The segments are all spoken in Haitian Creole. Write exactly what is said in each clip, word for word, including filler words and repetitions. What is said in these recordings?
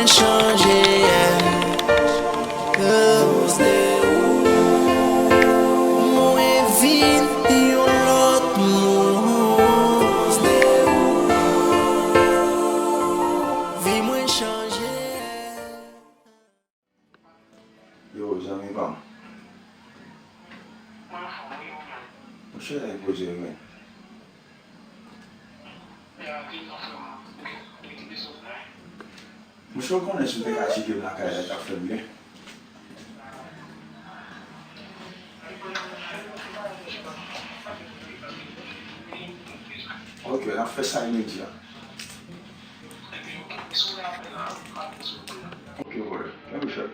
Chanje, yeah. Koz de ou, mwen vin yon lòt moun. Koz de ou, vi mwen chanje. Yo, zanmi pa m. Monchè, e poze wi, men. Monchè, w konnen si w te ka tcheke m lakay la, t ap fè m byen. Ok, n ap fè sa imedya. Ok, brother. Kenbe fèm.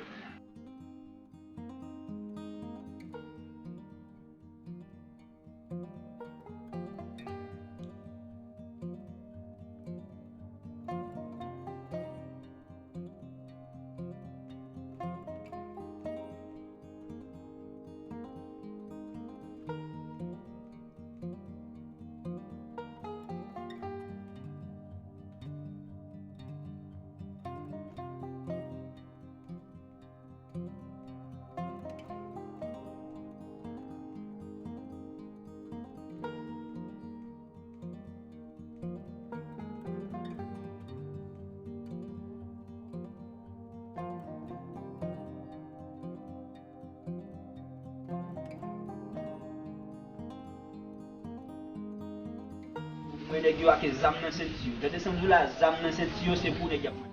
Mwen nèg yo ak zam nan senti yo. Tande sa m di w la, zam nan senti yo, se pou nèg y ap mande.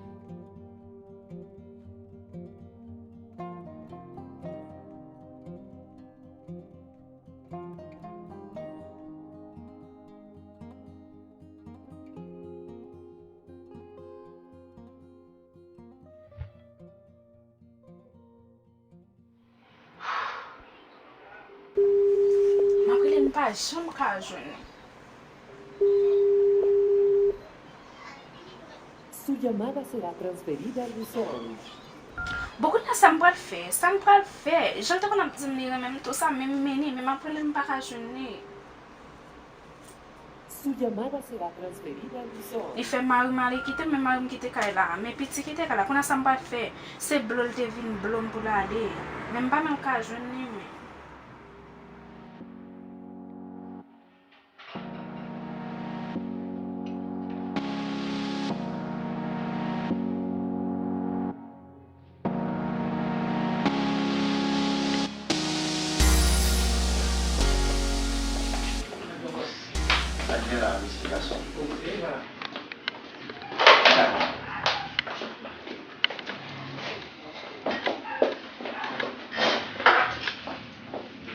M ap rele l, m pa janm ka jwenn li. Su llamada será transferida al buzón. Bon, kounye a sa m pral fè? Sa m pral fè? Jan l te konn ap di m li renmen m tou sa, men m mennen, men m ap rele l, m pa ka jwenn li. Su llamada será transferida al buzón. Li fè mari m ale kite m, men mari m kite kay la, men piti kite kay la. Kounye a sa m pral fè? Se blo l te vin blo m pou l ale. Men m pa menm ka jwenn li, men. Sa k gen la, mesye gason?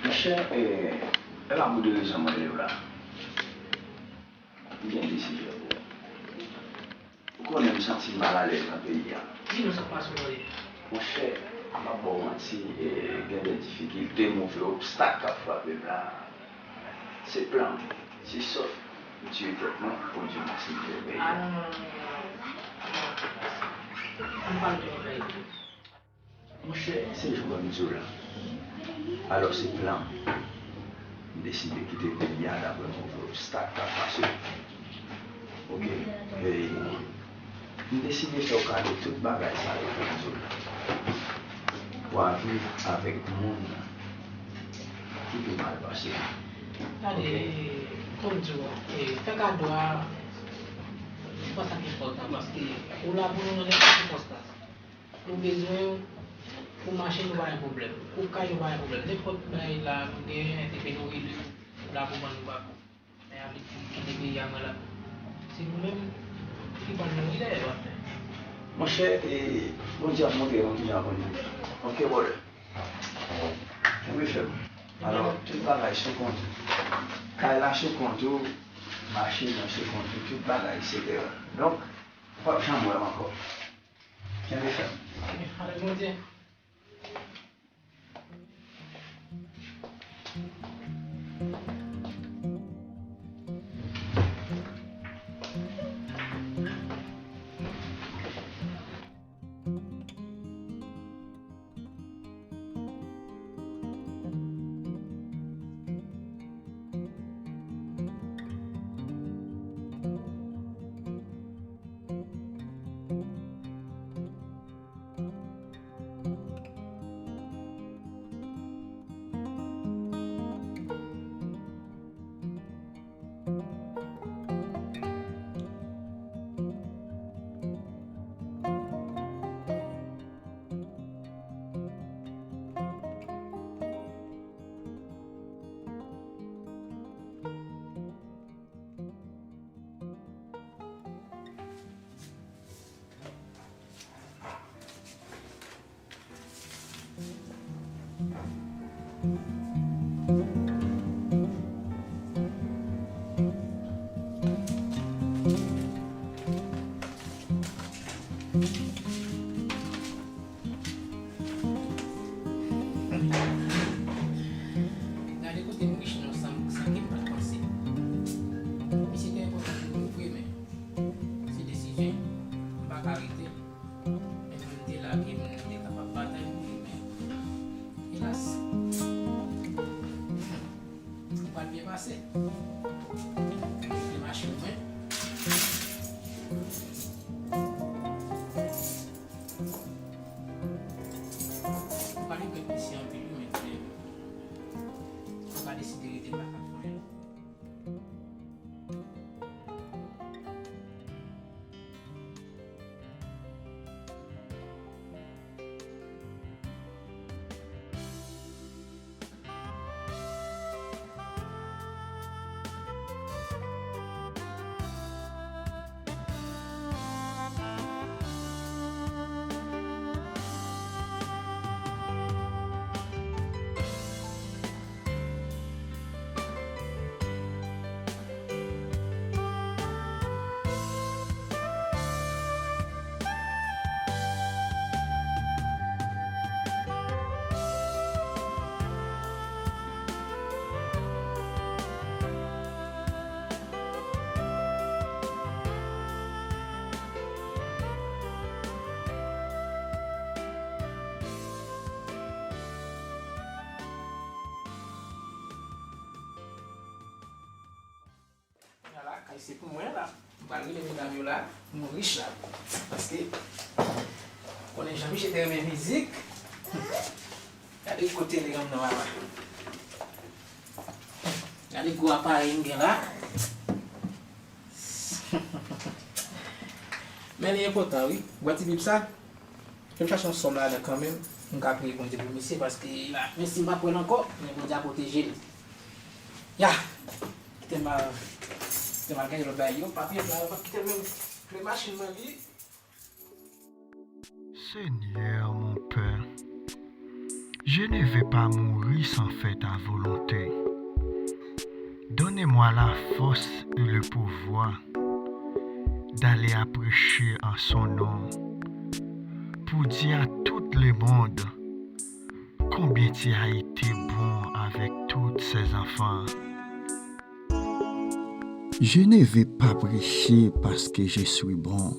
Monchè, e, e pa pou de rezon mwen rele w la. M gen de sijè pou ou. Ou konnen m santi m malalèz nan peyi a. Di nou sa k pase w tande. Monchè, m p ap ba w manti, e, gen de difikilte, move obstak k ap frape m la. Se plan, se sòf m tiye tèt mwen pou di w mèsi m te peye. Ah, non, non, non, non, non. M pa l di w bagay tou. Monchè, se jan m di w la. Alò, se plan. M deside kite peyi a daprè move obstak k ap pase. Oke. E, m deside fè w kado tout bagay sa yo pou m di w la. W a viv avèk moun ki pi mal pase w. Gade, oke, kòm di w, e, fè kado a, se pa sa ki enpòtan, paske ou la pou nou nan nenpòt sikonstans. Nou bezwen w pou machin, nou pa gen pwoblèm. Pou kay, nou pa gen pwoblèm. Nenpòt bagay la nou genyen, depi nou rele w, ou la pou ban nou bak. Men avle di kite peyi a mwen la. Se nou menm ki pral mouri dèyè, pastè. Monchè, e, Bondye ap montre nou kijan pou nou. Oke, brother. Kenbe fèm. Alò, tout bagay sou kont ou. Kay la sou kont ou, machin nan sou kont ou, tout bagay, etsetera. Donk, ou p ap janm wè m ankò. Kenbe fèm. Avèk Bondye. Gade kote m rich nan san, san ke m pa t panse. Misye te enpòtan pou mwen vre, men se desizyon m pa ka rete. Menm lè m te la ke m te kapab batay pou li, men elas, li pa t byen pase. Li te mache lwen. M pa regrèt misye anpil, wi, men, men, m pa deside rete m pa ka fè anyen. Ala, kay se pou mwen la. M pral rele medam yo la, nou rich la. Paske, konnen jan misye te renmen mizik. Gade kote li renmen nan papa. Gade gwo aparèy m gen la. Men li enpòtan, wi. Wè ti bib sa? Fè m chache yon sòm ladan kanmenm. M ka priye Bondye pou misye, paske la, men si m pa pran l ankò, men Bondye a pwoteje l. Ya! Kite m al, kite m al gade lòt bagay yo. Papye m la, yo p ap kite l menm. Kle machin mwen, li. Seigneur mon Père, je ne veux pas mourir sans faire ta volonté. Donnez-moi la force et le pouvoir d'aller à prêcher en son nom pour dire à tout le monde combien tu as été bon avec tous ces enfants. Je ne veux pas prêcher parce que je suis bon,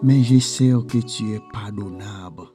mais je sais que tu es pardonnable.